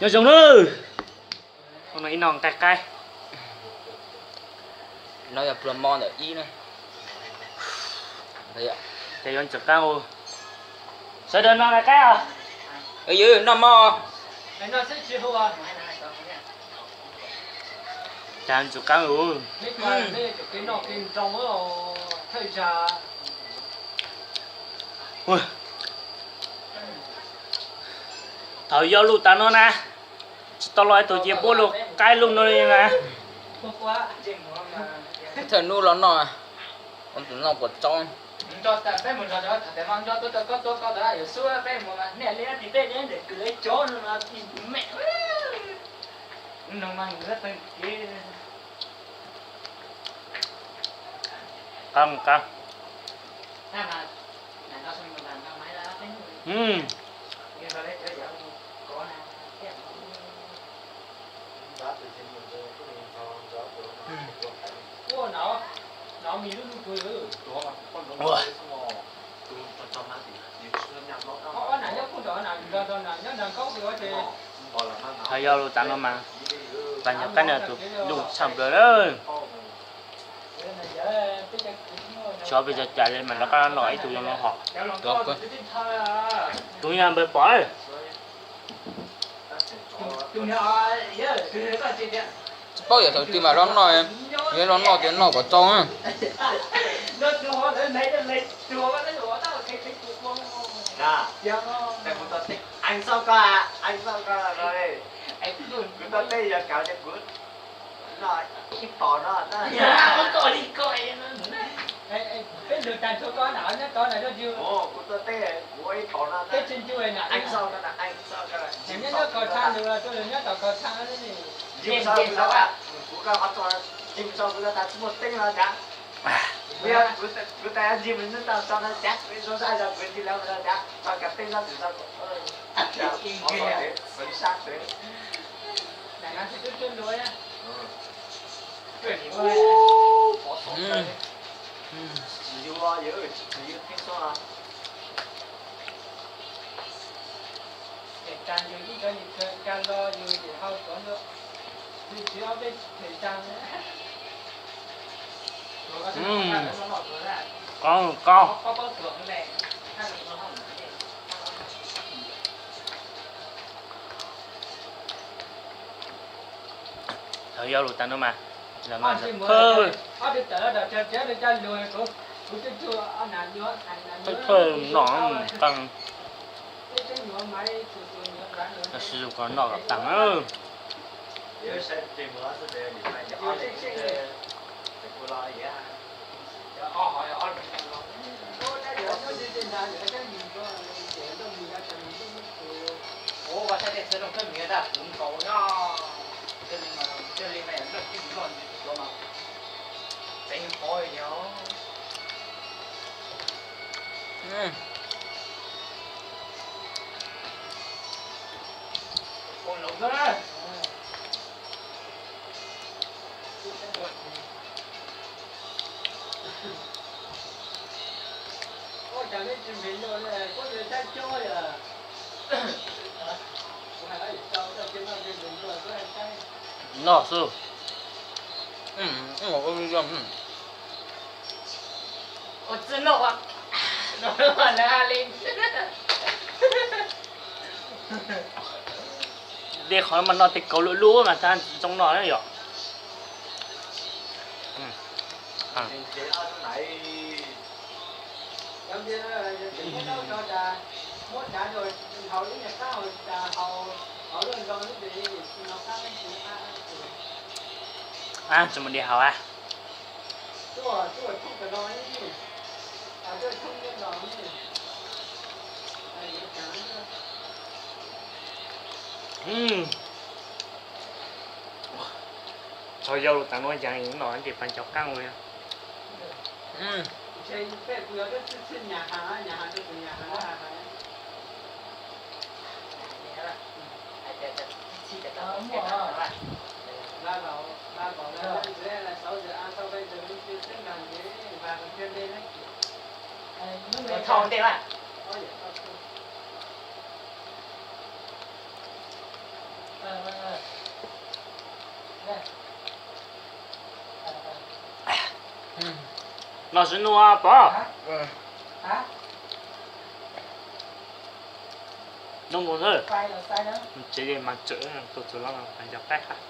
Nyob zoo nawb. Ib no nqaij qaib. No yog pluag mo ntawm ib na. Ces yuav ntxim qab ua. Sawv daws no nqaij qaib os. Noj mo. Cas ntxim qab ua. Thaum yog lus tas no na, tsis tau los ib tug cia puab lus qaib lug no li na. Thawj nub los noj, tus noj kuas tsaub. Qab, qab. Ho yog lus tas no mas, pas nyog qab no tus lus tshaj plaws lawm. Xyov pes tsawg cas li mas rov qab los ib tug zoo no hom. Tus yog npawg pom. Tsis paub yog thaum twg mas los noj, yog los noj tias noj kom tau na. Peb lug tag tsuag koj na, nyob tod na, nyob tsis, peb tsis ncu na, nyob kos tshaj lug los tuaj lug nyob tom kos tshaj ne. Kuv tais ntsis mus nyob tom tso no cas, kuv ntsis lawv cas tso kas tej no tsis tso. Qab, qab. Thaum yog lus tas no mas, los no thawj, thawj no qeeg, sib zog kos noj kom tag na. Noj xwb. Dej qhov mas noj tej kauv luaj luaj mas tab zoo noj yom. Tsis mus di haus a. Thaum yog lus tas no yog no ces pas nco qab li. Los sis nua pov. Noo mus na. Tsev mas tsawm tus txus los yog qaib hab.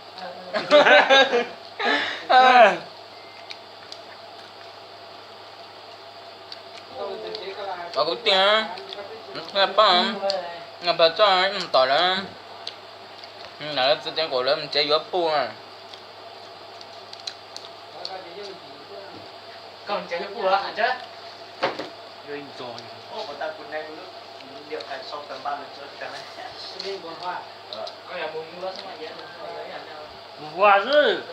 Kuv tiag, pab, pab txoj tom lawm, lawv txiv tsev nkaus lawv mus tsev yuav puj. Ua xwb.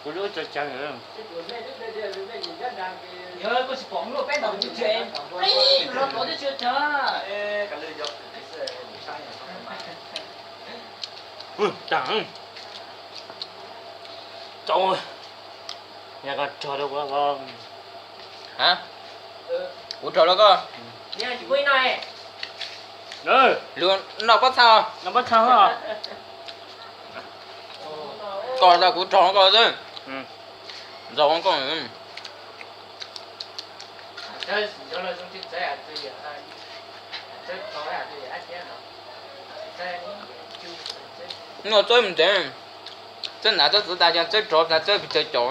Kuv lub tsav tsav. Tau, yog koj rog rau kuv. Ha, kuv rog rau koj. Lug noj pob txha. Noj pob txha. Koj rau kuv rog koj xwb. Ntxaug koj. Noj txawb mus ntsev, txawb hnav txawb txiv tas ces txawb rov tas txawb pes tsawg caum.